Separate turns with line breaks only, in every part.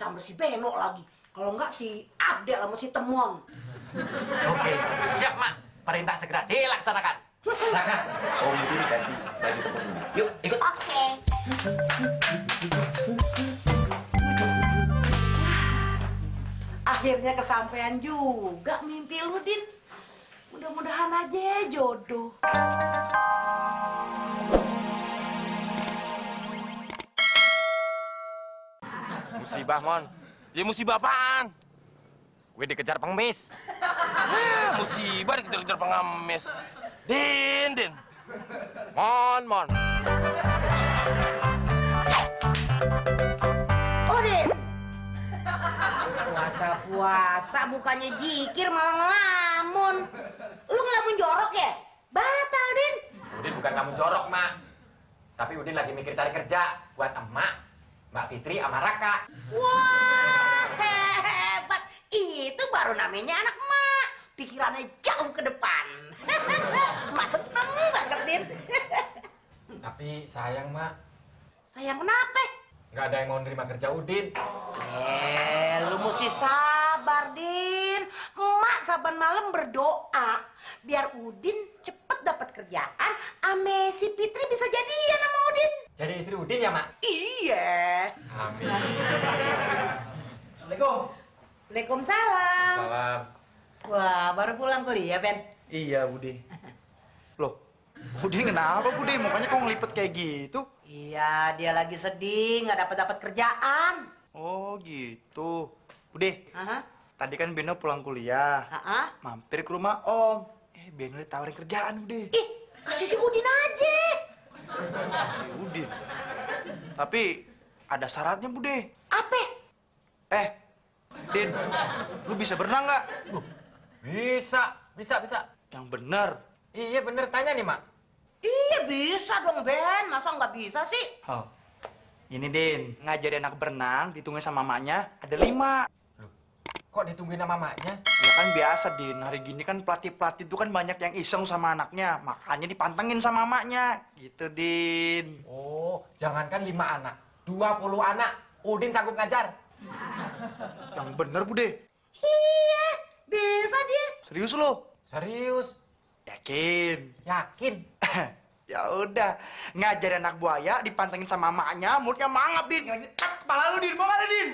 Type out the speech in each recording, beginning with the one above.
sama si Beno lagi. Kalau enggak si Abdel sama si Temon.
Oke, siap, Mak. Perintah segera dilaksanakan. Silakan.
Om Udin ganti baju tempat dulu.
Yuk, ikut.
Oke.
Akhirnya kesampaian juga mimpi lu, Din. Mudah-mudahan aja jodoh.
Musibah, Mon.
Ya musibah apaan?
Gue dikejar pengemis.
Musibah dikejar-kejar pengemis. Din.
Mon.
Oh, Din. Puasa-puasa mukanya jikir malah ngelamun. Lu ngelamun jorok ya? Batal, Din.
Udin bukan kamu jorok, Mak. Tapi Udin lagi mikir cari kerja buat emak, Mbak Fitri sama Raka.
Wah, hebat. Itu baru namanya anak emak. Pikirannya jauh ke depan. Mak seneng banget, Din.
Tapi sayang, Mak.
Sayang kenapa?
Nggak ada yang mau nerima kerja Udin.
Lu mesti sabar, Din. Emak saban malam berdoa biar Udin cepet dapat kerjaan, ame si Fitri bisa jadian sama Udin.
Jadi istri Udin ya, Mak?
Iya.
Amin.
Assalamualaikum.
Waalaikumsalam.
Salam.
Wah, baru pulang kuliah, Ben.
Iya, Budi. Loh, Budi kenapa, Budi? Mukanya kok ngelipet kayak gitu?
Iya, dia lagi sedih, nggak dapat kerjaan.
Oh, gitu. Budi,
Aha,
tadi kan Beno pulang kuliah.
aha.
Mampir ke rumah Om. Beno ditawarin kerjaan, Budi.
Ih, kasih si Udin aja.
Si Udin. Tapi ada syaratnya, Budi.
Apa?
Din, lu bisa berenang nggak?
Bisa.
Yang bener.
Iya bener, tanya nih, Mak.
Iya bisa dong, Ben. Masa nggak bisa sih?
Oh. Ini, Din, ngajarin anak berenang, ditungguin sama mamanya, ada 5.
Kok ditungguin sama mamanya?
Ya kan biasa, Din. Hari gini kan pelatih-pelatih itu kan banyak yang iseng sama anaknya. Makanya dipantengin sama mamanya. Gitu, Din.
Oh, jangankan 5 anak, 20 anak. Udin sanggup ngajar.
Yang bener, Bude.
Iya, bisa dia.
Serius lo?
Serius?
Yakin?
Yakin?
Ya udah, ngajarin anak buaya, dipantengin sama mamanya, mulutnya mangap, Din. Nyetak kepala lu, Din. Mau nggak, Din?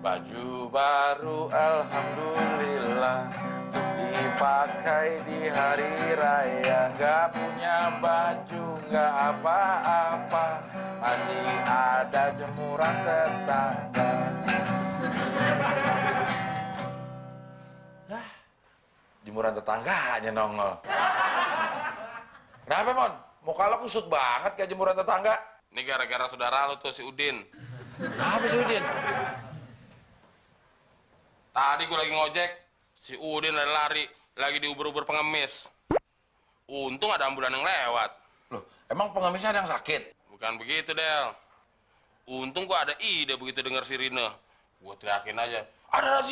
Baju baru alhamdulillah dipakai di hari raya. Gak punya baju, gak apa-apa, masih ada jemuran tetangga. Lah, jemuran tetangganya nongol. Kenapa, Mon? Muka lo kusut banget kayak jemuran tetangga.
Ini gara-gara saudara lo tuh si Udin.
Kenapa sih, Udin?
Tadi gue lagi ngojek, si Udin lari lagi diuber-uber pengemis. Untung ada ambulan yang lewat.
Loh, emang pengemisnya ada yang sakit?
Bukan begitu, Del. Untung gue ada ide begitu dengar sirine. Gue teriakin aja, ada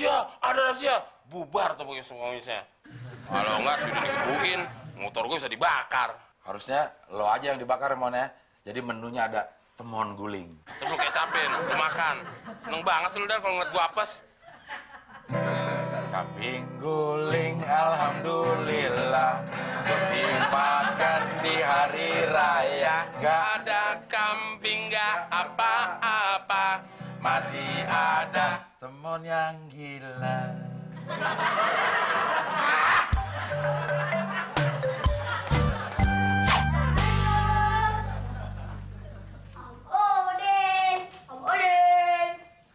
razia. Bubar tuh pengemisnya. Kalau enggak, si Udin dikebukin, motor gue bisa dibakar.
Harusnya lo aja yang dibakar, Mon, ya. Jadi menunya ada temon guling.
Terus lo kecapin, lo makan. Seneng banget sih lo, Del, kalau ngeliat gue apes.
Kambing guling, alhamdulillah, dimakan di hari raya.
Gak ada kambing, gak apa-apa.
Masih ada temon yang gila.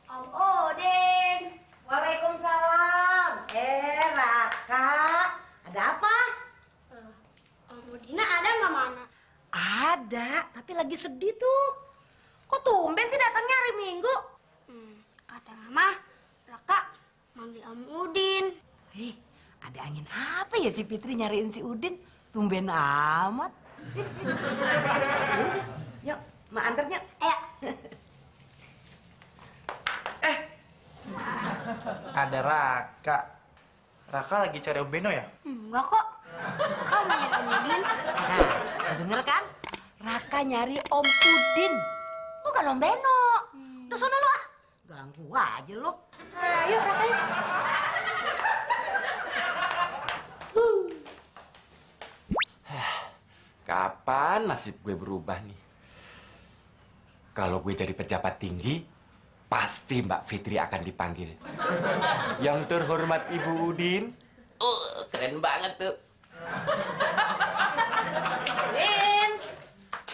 Om Odin.
Waalaikumsalam. Raka. Ada apa?
Om Odina ada nggak, Mana?
Ada, tapi lagi sedih tuh. Kok tumben sih datangnya hari Minggu?
Kata Mama, Raka manggil Om Udin.
Ada angin apa ya si Fitri nyariin si Udin? Tumben amat. Yuk, Mak anternya.
Ayo.
Ada Raka. Raka lagi cari Om Beno ya?
Enggak kok. Kamu nyari Om Udin?
Nah, denger kan? Raka nyari Om Udin. Bukan Om Beno. Udah sono lu ah. Ganggu aja lu.
Ayo, Raka yuk.
Kapan nasib gue berubah nih? Kalau gue jadi pejabat tinggi, pasti Mbak Fitri akan dipanggil. Yang terhormat Ibu Udin. Keren banget tuh.
Udin.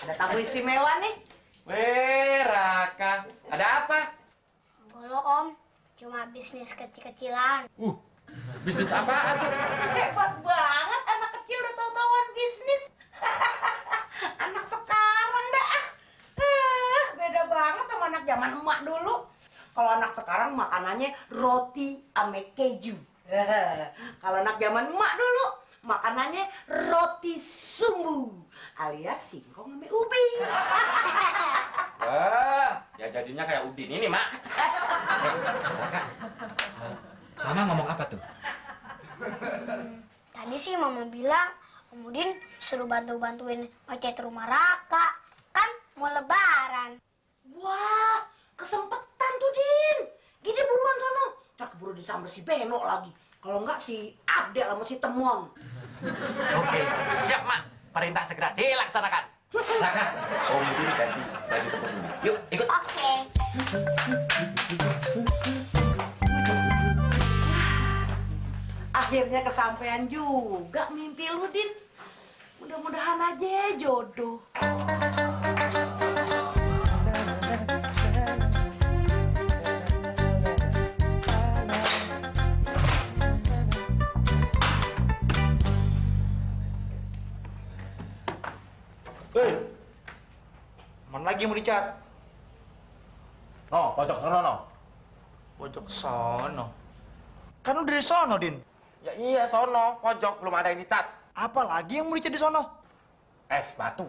Ada tamu istimewa nih.
Weh, Raka. Ada apa?
Enggak lo, Om. Cuma bisnis kecil-kecilan.
Bisnis apaan tuh?
Hebat banget anak kecil udah tahu-tahuan bisnis. Anak sekarang dah. Beda banget sama anak zaman emak dulu. Kalau anak sekarang makanannya roti ame keju. Kalau anak zaman emak dulu makanannya roti sumbu alias singkong ame ubi.
Wah, ya jadinya kayak Udin ini, Mak. Raka, Mama ngomong apa tuh?
Tadi sih Mama bilang Om Udin suruh bantu-bantuin ngecat rumah Raka. Kan mau lebaran.
Wah, kesempetan tuh Din. Gini buruan sono. Ntar keburu disamber si Beno lagi. Kalau enggak si Abdel sama si Temon.
Oke, siap, Mak. Perintah segera dilaksanakan. Raka, Om Udin ganti baju tepung dulu. Yuk, ikut.
Oke.
Akhirnya kesampaian juga mimpi lu, Din. Mudah-mudahan aja jodoh.
Hei! Mana lagi yang mau dicat?
No, pojok sono, no.
Pojok sono. Kan udah dari sono, Din.
Ya iya, sono. Pojok, belum ada yang dicat.
Apa lagi yang mau dicat di sono?
Es batu.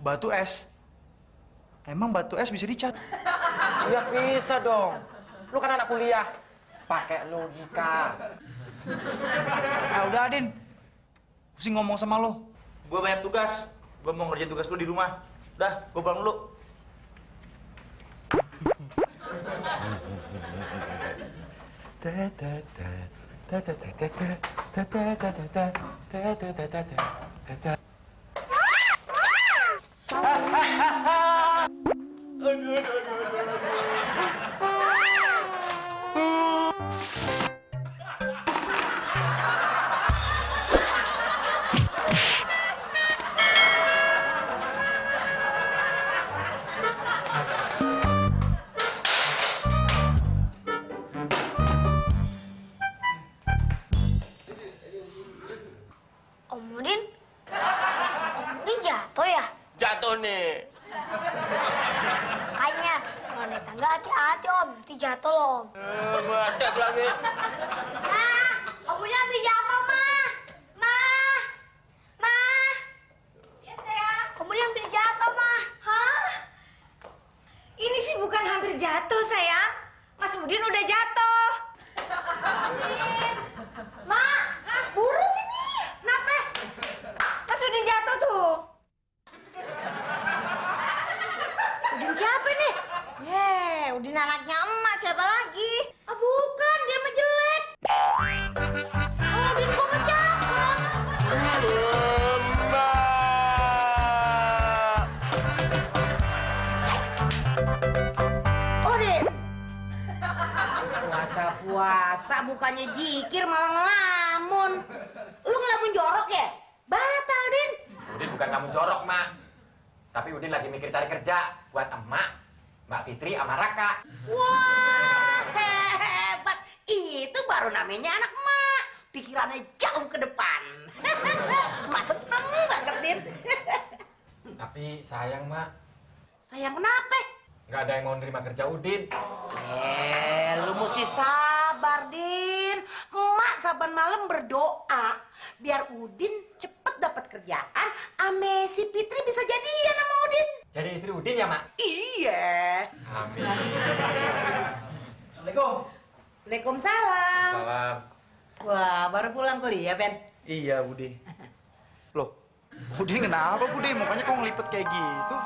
Batu es. Emang batu es bisa dicat?
Ya bisa dong. Lu kan anak kuliah. Pakai logika.
Ah, udah, Din. Pusing ngomong sama lo. Gue banyak tugas. Gue mau ngerjain tugas lu di rumah. Udah, gue pulang dulu.
Om Udin? Om Udin jatuh ya?
Jatuh nih.
Makanya kalau naik tangga hati-hati Om, nanti jatuh loh Om.
Meledak lagi.
Mah, Om Udin hampir jatuh, Mah. Mah. Mah.
Ya, sayang.
Om Udin hampir jatuh, Mah.
Hah? Ini sih bukan hampir jatuh, sayang. Mas Udin udah jatuh. Udin. Mak, buru sini. Kenapa? Mas Udin jatuh tuh.
Udin siapa nih?
Udin anaknya emak, siapa lagi?
Ah, bukan, dia mah jelek. Oh, Udin kok mah cakep. Udin. Puasa-puasa bukannya jikir malah ngelamun. Lu ngelamun jorok ya? Batal, Din.
Udin bukan kamu jorok, Mak. Tapi Udin lagi mikir cari kerja buat emak, Mbak Fitri sama Raka.
Wah, hebat. Itu baru namanya anak emak. Pikirannya jauh ke depan. Mak seneng banget, Din.
Tapi sayang, Mak.
Sayang kenapa?
Nggak ada yang mau nerima kerja Udin.
Lu mesti sabar, Din. Emak saban malam berdoa biar Udin cepet dapat kerjaan, ame si Fitri bisa jadian sama Udin.
Jadi istri Udin ya, Mak?
Iya.
Amin.
Assalamualaikum.
Waalaikumsalam.
Salam.
Wah, baru pulang kuliah, Ben.
Iya, Budi. Loh, Budi kenapa, Budi? Mukanya kok ngelipet kayak gitu?